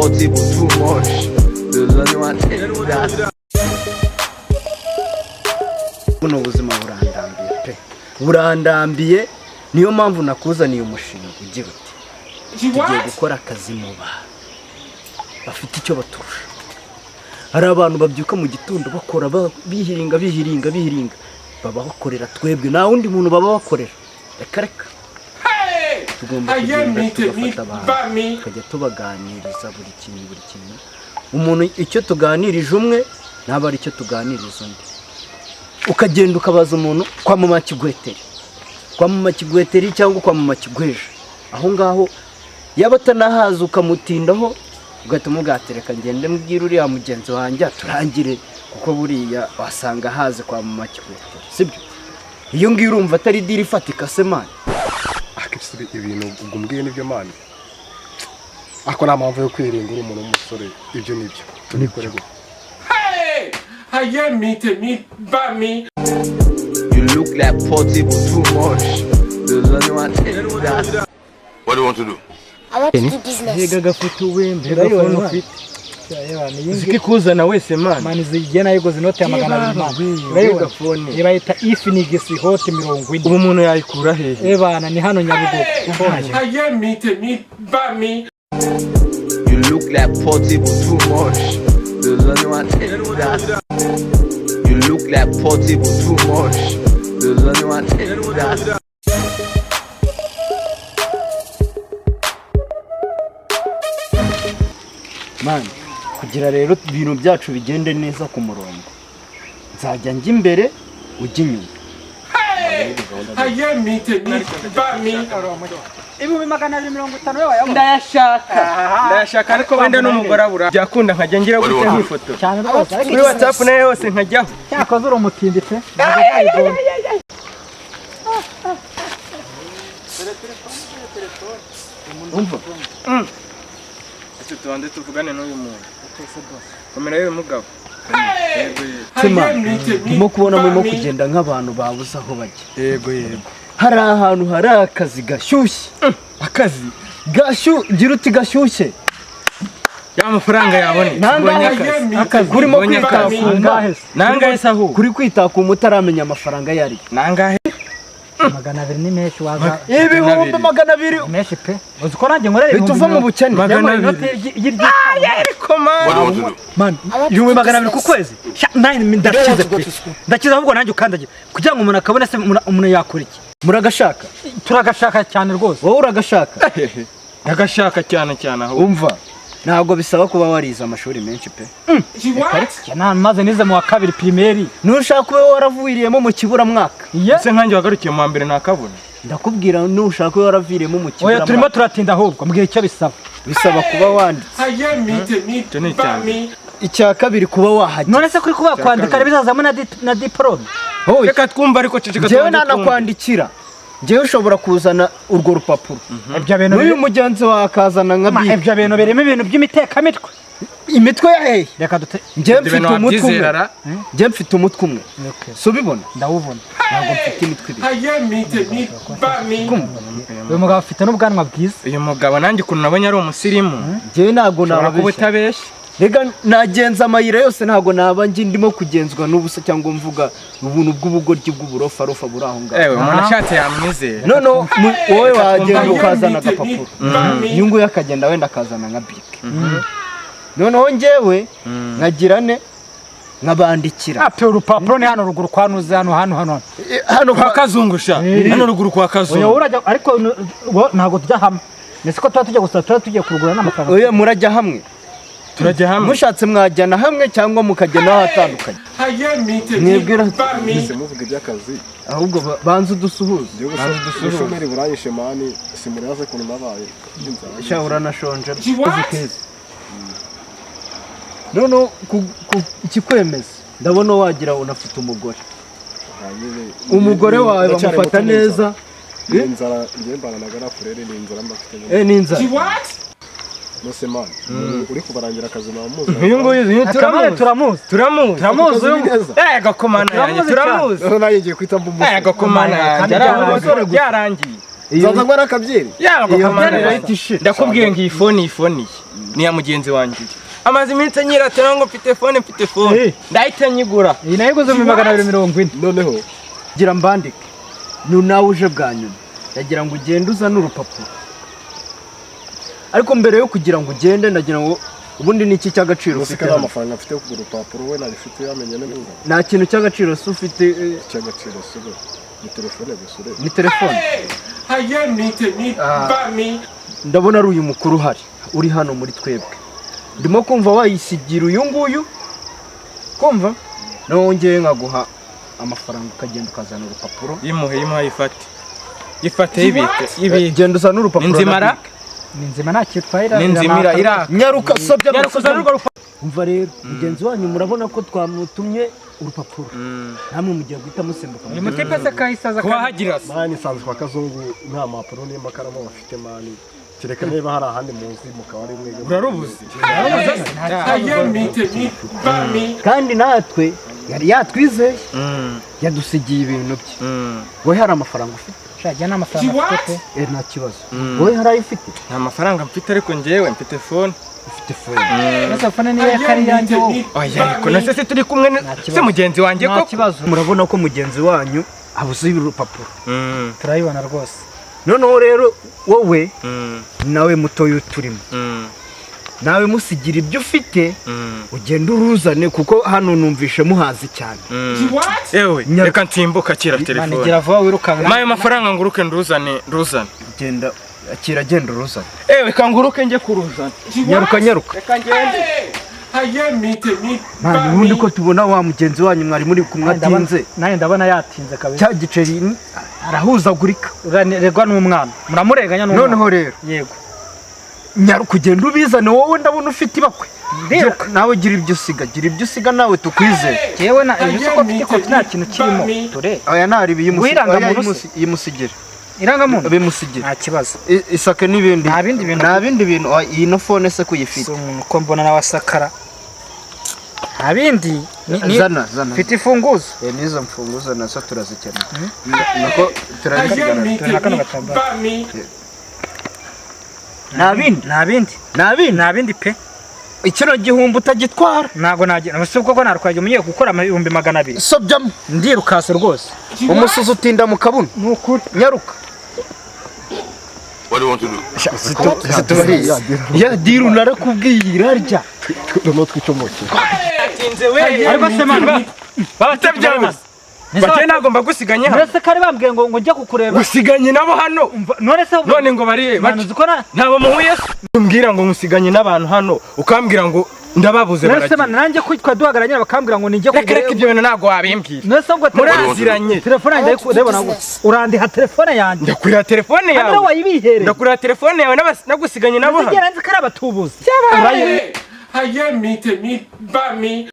Portable too much. Does anyone tell you that? Buno buzima burandambiye pe, burandambiye. Niyo mpamvu nakuzaniye umushinga ugira uti: tugiye gukora akazi mu bantu bafite icyo baturusha. Hari abantu babyuka mu gitondo bakora, bihiringa, bihiringa, bihiringa, baba bakorera twebwe, nta wundi muntu baba bakorera. Reka reka, tugomba kugenda tugafata abantu, tukajya tubaganiriza buri kintu, buri kintu. Umuntu icyo tuganirije umwe ntabwo ari icyo tuganiriza undi. Ukagenda ukabaza umuntu kwa mama Kigweteri, kwa mama Kigweteri cyangwa kwa mama Kigweje, aho ngaho yaba atanahaza ukamutindaho, ugahita umubwira: "Ngende mbwira uriya mugenzi wanjye turangire," kuko buriya wasanga ahazi kwa mama Kigweteri, sibyo? Iyo ngiyo urumva atari deal ifatika se, man? Akenshi ibintu ubwo umbwiye nibyo, man, ariko nta mpamvu yo kwirinda uri umuntu w'umusore. Ibyo nibyo, tubikore gutya. Ayé mi, tèmi bá mi. You look like Portable too much. Does anyone tell you that? What do you want to do? I want to do business. Mbega agafoto we, mbega phone ufite zikikuzana wese, man. Man, zigiye nayiguze inote ya 200, man. Mbega Urayibona? phone. Iyi bayita Infinix Hot 40. Ubu umuntu yayikura hehe? Ebana, ni hano Nyabugogo. Ayé mi, tèmi bá mi. You look like Portable too much. Does anyone tell you that? You look like Portable too much. Does anyone tell you that? Man, kugira rero ibintu byacu bigende neza ku murongo, nzajya njya imbere, ujya inyuma. Ayé mi, tèmi bá mi. 250,000 we wayabona? Ndayashaka, ndayashaka, ariko wenda n'umugore abura byakunda nkajya ngira gutya nk'ifoto Cyane rwose, ariko kuri WhatsApp nayo hose nkajyaho. Cyakoze uri umutindi pe, ntabwo uzayigomba. Umva. Ati tubanze tuvugane n'uyu muntu. Komera yewe mugabo. Yego yego. Sema, Ayé mi, tèmi ndimo kubona bá murimo mi. kugenda nk'abantu babuze aho bajya. Yego yego. Hari ahantu hari akazi gashyushye. Akazi? Gira uti gashyushye. Ya mafaranga yabonetse. Nangahe? Mbonye akazi. Akazi kurimo Mbonye akazi. kwitakuma. Angahe se? Nangahe se ahubwo? Kuri kwitakuma utaramenya amafaranga ayo ari yo. Nangahe? 200 ni menshi waza. 200,000. Menshi pe, uzi ko nanjye nkorera Bituva mu bukene. 200. Ariko man. What do you want to do? Man, 200,000 ku kwezi. Sha, nanjye ndakize pe, ndakize. Ahubwo nanjye ukandagira kugira ngo umuntu akabone se, umuntu yakora iki? Muragashaka? Turagashaka cyane rwose. Wowe uragashaka? Ndagashaka cyane cyane ahubwo. Umva, ntabwo bisaba kuba warize amashuri menshi pe. Maze nize mu wa kabiri primaire. Nushaka ube waraviriyemo mu kiburamwaka. Ye. Ese nkanjye wagarukiye mu wa mbere nakabona? Ndakubwira, nushaka ube waraviriyemo mu Oya, turimo kiburamwaka. turatinda ahubwo, mbwira icyo bisaba. Bisaba kuba wanditse. Ayé mi, tèmi Icyo ni bá icya mi. Icya kabiri, kuba wahagera. None se kuri kuba kwandika bizazamo na diplôme? Hoya. Reka twumve ariko, ceceka. Njyewe Tubanze twumve. nanakwandikira. Njyewe ushobora kuzana urwo rupapuro, Ibyo bintu n'uyu mugenzi wawe akazana nka Ma, bike. Ibyo bintu birimo ibintu by'imitekamitwe. Imitwe ya hehe? Reka dute. Njyewe Ibyo mfite bintu umutwe umwe. wabyizera? Njyewe mfite umutwe umwe, si ubibona? Ndawubona. Ntabwo mfite imitwe ibiri. Ayé mi, tèmi bá mi. Uyu mugabo afite n'ubwanwa bwiza. Uyu mugabo nanjye ukuntu nabonye ari umusirimu. Njyewe ntabwo Ushobora kuba nababeshya. utabeshya. Rega nagenza amayira yose, ntabwo naba njye ndimo kugenzwa n'ubusa cyangwa mvuga ubuntu bw'ubugoryi bw'uburofarofa buri aho ngaho. Ewe, umuntu ashatse yamwizera. Noneho wowe wagenda Ayé mi, ukazana tèmi agapapuro, bá mi. uyu nguyu akagenda wenda akazana nka bike, noneho njyewe nkagira ne nkabandikira. Ape, urupapuro ni hano ruguru kwa nuze, hano hano hano. Hano Kwa Kazungu sha, hano ruguru kwa Oya. Kazungu. Urajya ariko ntabwo tujya hamwe, ni siko tuba tujya gusa, tuba tugiye kurugura n'amafaranga. Oya, murajya hamwe. Turajya hamwe. Mushatse mwajyana hamwe cyangwa mukajya n'ahatandukanye. Ayé mi, tèmi Mwibwira bá mi. Mwese muvuga iby'akazi. Ahubwo banza udusuhuze. Njyewe ubushomeri buranyishe, man, simuraza ukuntu nabaye inzara. Sha, uranashonje. What? Noneho ikikwemeza, ndabona wagira unafite umugore. Nyine- Umugore wawe Ndacyari bamufata muto n'inzara. neza. Ni inzara, njyewe mbana na garafurere, ni inzara mba mfite nyine. Eh, ni inzara. What? Nose man, uri kubarangira akazi namuzi? Uyu nguyu uyu Akamare. turamuzi. Turamuzi. Turamuzi. Turamuzi uyu. Neza. Ego komana yanjye. Turamuzi cyane. Turamuzi. Noneho nanjye ngiye kwita mba umusore. Ego komana yanjye. Kandi Ari byararangiye. byarangiye. Nzaza ngwa n'akabyeri. Yego Iyo komana byari yanjye. irahita ishira. Ndakubwiye ngo iyi phone, iyi phone iyi. Ni ya mugenzi wanjye. Amaze iminsi anyiratira ngo mfite phone, mfite phone. Ndahita nyigura. Iyi nayo iguze mu 240. Noneho Gira mbandike, ni nawe uje bwa nyuma. Ndagira ngo ugende uzane urupapuro, ariko mbere yo kugira ngo ugende, ndagira ngo ubundi ni iki cy'agaciro ufite Usika nta hano? mafaranga mfite yo kugura urupapuro, we nabifite yamenye neza. Nta kintu cy'agaciro se ufite? Icy'agaciro si we, ni telefone gusa urebye. Ni telefone. Ayé mi tèmi bá mi. Ndabona ari uyu mukuru uhari uri hano muri twebwe. Ndimo kumva wayisigira uyu nguyu, kumva nongeye nkaguha amafaranga ukagenda ukazana urupapuro. Yimuhe, yimuhe, yifate. Yifate, yibike. Yibike. Genda uzane urupapuro. Ni nzima ra? Ni nzima, nta kintu twahira. Ni nzima iraka. Nyaruka, sobya. Nyaruka uzane urwo rupapuro. Umva rero, mugenzi wanyu murabona ko twamutumye urupapuro, namwe mugiye guhita musimbuka. Uyu mutipe se kahisaza? Kuhahagira se. Man, isanzwe kwa Kazungu nta mpapuro n'amakaramu bafite, man, kereka niba hari ahandi muzi mukaba ari mwebwe. Urarubuze. Ayé mi tèmi bá mi. Kandi natwe yari yatwizeye, yadusigiye ibintu bye. Wowe hari amafaranga ufite? Shajya nta mafaranga mfite pe. Eh, nta kibazo. Wowe hari ayo ufite? Nta mafaranga mfite, ariko njyewe mfite phone. Ufite phone? Telefone niyo yakari yanjye wowe. Oya, ariko na se turi kumwe kibazo. se mugenzi wanjye Nta koko. kibazo. Murabona ko mugenzi wanyu abuze urupapuro. Turayibona rwose. Noneho rero wowe nawe mutoya uturimo, nawe musigira ibyo ufite, ugenda uruzane, kuko hano numvishe muhazi cyane. Ewe, reka nsimbuka, akira Man, telefone. gira vuba wirukanka. Mayo mafaranga, nguruke nduzane, nduzane. Genda, akira, genda uruzane. Ewe, reka nguruke njye kuruzana. Nyaruka, nyaruka. Reka ngende. Ayé mi tèmi Mwana, bá ubundi mi. ko tubona wa mugenzi wanyu mwari muri kumwe atinze? Nanjye ndabona yatinze kabisa. Cya giceri arahuzagurika. Uranirwa n'umwana, muramurenganya n'umwana. Noneho rero, Yego. nyaruka ugenda ubizane. Wowe ndabona ufite ibakwe. Ndiruka. Nawe gira ibyo usiga, gira ibyo usiga, nawe tukwizere. Yewe na ibyo uko mfite ikofi nta kintu kirimo, dore. Aya ntari. Uwirangamuntu se? Yimusigire. Irangamuntu? Bimusigire. Nta kibazo. Isake n'ibindi. Nta bindi bintu. Nta bindi bintu. Oya, iyi no phone se kuyifite? Si umuntu uko mbona nawe asakara, nta bindi. Zana, zana. Mfite imfunguzo. Eh, n'izo mfunguzo nazo turazikeneye, nako Ayé turabisigara. mi Dore na kano tèmi gatambaro. bá mi. Nta bindi? Nta bindi. Nta bindi? Nta bindi pe. Ikino gihumbi utagitwara. Ntabwo nagira si ubwo ko narwaye umugiye gukora 200,000. Sobyamo. Ndirukase rwose. Umusozi utinda mu kabuno. Ni ukuri. Nyaruka. Situbariye ya deal, narakubwiye irarya. Noneho twicomokeye. Yatinze we. Ariko se man, Batabyabuze. Bagiye, ntabwo mbagusiganye hano. Mbese kare bambwiye ngo njye kukureba. Gusiganye nabo hano. None se None ngo bari Man, uzi ko na Ntabwo muhuye se? Umbwira ngo nkusiganye n'abantu hano, ukambwira ngo ndababuze, None se man, baragiye. nanjye ko twari duhagararanye bakambwira ngo ninjye. Reka, reka, ibyo bintu ntabwo wabimbwira. None se ngo Muraziranye. Telefone yanjye ndayibona gute? Urandiha telefone yanjye. Ndakurira telefone Hano yawe. wayibihereye. Ndakurira telefone yawe nagusiganye nabo hano. Nzigera nzi ko ari abatubuzi. Ayé mi tèmi bá mi.